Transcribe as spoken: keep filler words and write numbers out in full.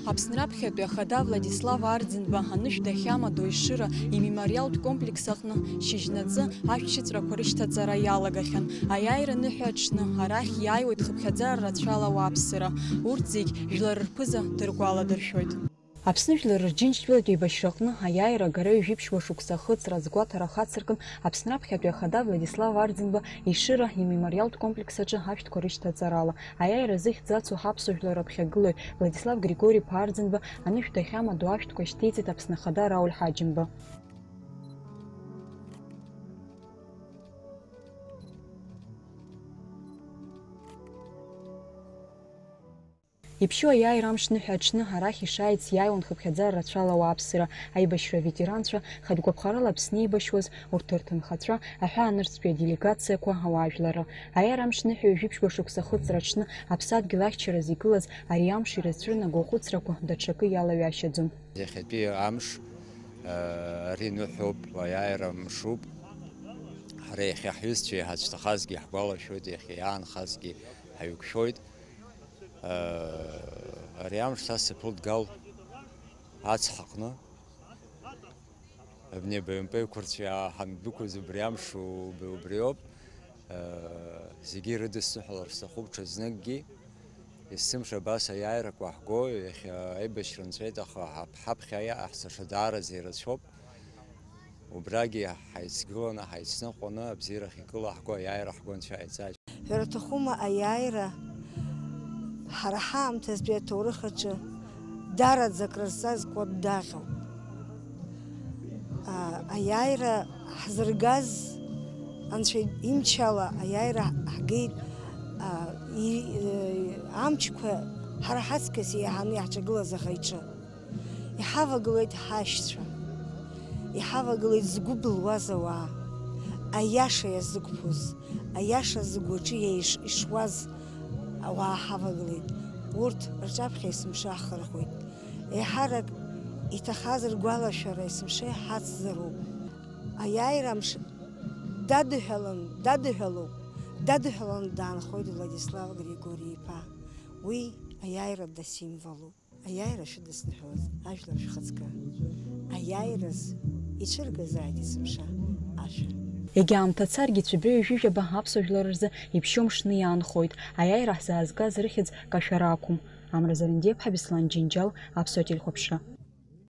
Аԥсны раԥхьатәи ахада Владислав Арӡынба анышә дахьамадоу Ешыра имемориалтә комплекс аҟны шьыжьнаҵы ашәҭшьыҵәрақәа рышьҭаҵара иалагахьан. Аиааира аныҳәа аҽны арахь иааиуеит хыԥхьаӡара рацәала ауааԥсыра. Урҭ зегь жәлар рԥыза дыргәаладыршәоит. Аԥсны Жәлар Рџьынџьтәылатә еибашьраҟны аиааира агара ҩажәиԥшьба шықәса ахыҵра азгәаҭара хацыркын Аԥсны раԥхьатәи ахада Владислав Арӡынба Ешыра имемориалтә комплекс аҿы ашәҭқәа рышьҭаҵарала. Аиааира зыхьӡ ацу ҳаԥсуа жәлар раԥхьагылаҩ Владислав Григори-иԥа Арӡынба анышә дахьамадоу ашәҭқәа шьҭеиҵеит Аԥсны Ахада Рауль Ҳаџьымба. Иԥшьоу аиааира амш ныҳәа аҽны арахь ишааиц иааиуан хыԥхьаӡара рацәала ауааԥсыра, аибашьра аветеранцәа, хатә гәаԥхарала Аԥсны еибашьуаз урҭ рҭынхацәа, аҳәаанырцәтәи аделегациақәа, ауаажәларра. Аиааира амш ныҳәа ҩажәиԥшьба шықәса ахыҵра аҽны аԥсадгьыл ахьчараз игылаз ари амш ирызцәырнаго ахәыцрақәа даҽакы иалаҩашьаӡом. Иахьатәи амш, э, ари ныҳәоуп, аиааира мшуп. Ҳара иахьа ҳҩызцәа иҳацәҭахазгьы ҳгәалашәоит, иахьа иаанхазгьы ҳаиқәшәоит. Ари амш са сыԥылт Гал ацҳаҟны. Абни абаҩымпеиқәырцәа ҳандәықәыз убри амш убри, убриоуп. Зегьы ирыдысныҳәалар сҭахуп ҽазныкгьы. Есымша абас аиааирақәа ҳго, иахьа аибашьра нҵәеит, аха ҳаԥ-, ҳаԥхьа иаҳцаша даараӡа ирацәоуп. Убрагьы ҳаицгыланы, ҳаицныҟәаны, абзиарахь икылаҳго аиааира ҳго Анцәа иаиҵааит. Ҳәара аҭахума, аиааира ҳара ҳаамҭазтәи аҭоурых аҿы даараӡа акрызҵаз кәаддаӷьоуп. А, аиааира ҳзыргаз Анцәа имчала аиааира ҳгеит, а, и-, э, амчқәа ҳара ҳаҵкыс еиҳаны иаҳҿагылаз аӷа иҿы. Иҳавагылеит ҳашьцәа, иҳавагылеит згәы былуаз ауаа, аиаша иазықәԥоз, аиаша згәаҿы еиш-, ишуаз ауаа ҳавагылеит. Урҭ рҿаԥхьа есымша ҳхырхәеит. Еиҳарак иҭахаз ргәалашәара есымша иҳацзароуп. Аиааира амш дадыҳәалан, дадыҳәалоуп, дадыҳәалан даанхоит Владислав Григори-иԥа. Уи аиааира дасимволуп. Аиааира шәыдысныҳәалаз, ажәлар шәхаҵкы. Аиааираз ицәыргазааит есымша ашәа. Егьа аамҭа царгьы, цәыббра ҩажәижәаба аԥсуа жәлар рзы иԥшьоу мшны иаанхоит. Аиааира ҳзаазгаз рыхьӡ кашәара ақәым. Амра Зарандиаԥҳа, Беслан Џьынџьал, Аԥсуа телехәаԥшра.